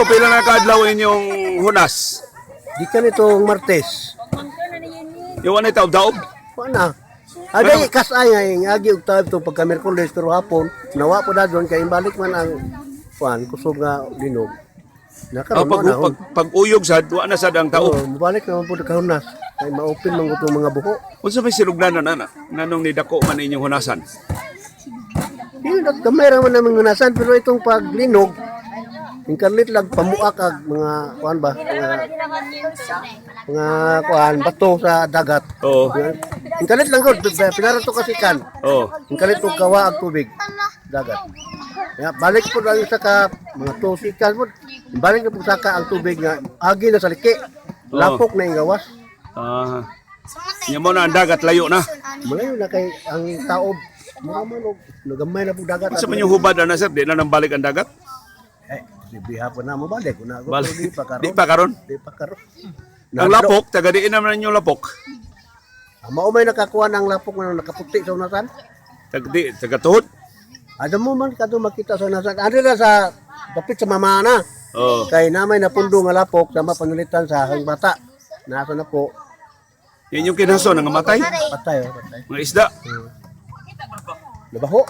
Marco, pila na kaadlaw inyong hunas? Di ka nitong Martes. Yung ano taob-taob? Wa na. Agay kasay nga ing agi og taob to pagka Miyerkules, pero hapon nawa po dayon kay imbalik man ang kuan kusog nga linog. Oh, Nakaroon pag, na. pag, pag uyog sad, wa na sad ang taob. Oh, mubalik naman po kahunas. Kay ma-open man ko mga buho. Unsa may sinugdanan ana? Nganong nidako man inyong hunasan? Yun, at gamay ra man naming hunasan, pero itong paglinog, ingkalit lang pamuak ag mga kuan ba, mga kuan bato sa dagat. Oo. Ingkalit lang gud, pinara to kasi kan. Oo. Ingkalit og gawa ang tubig dagat. Ya, balik po lang sa ka mga 2 seconds po. Balik na po sa ka ang tubig nga agi na sa liki. Lapok na yung gawas. Ah. Nya mo na ang dagat layo na. Malayo na kay ang taob. Mura man og nagamay na po dagat. Unsa man yung hubad ana, sir? Di na nang balik ang dagat? Eh, si biha po na mo balik na ako. Balik. Di pa karon. Di pa karon. Di pa karon. Ang lapok, taga diin naman yung lapok. Mao may nakakuha ng lapok nga nakaputi sa unasan. Taga di, taga tuhod. Ada mo man kadto makita sa unasan. Ari ra sa dapit sa mama na. Oo. Kay namay napundo nga lapok sama panulitan sa hang bata. Nasa na po. Yan yung kinaso nga matay. Patay, oh, patay. Mga isda. Nabaho.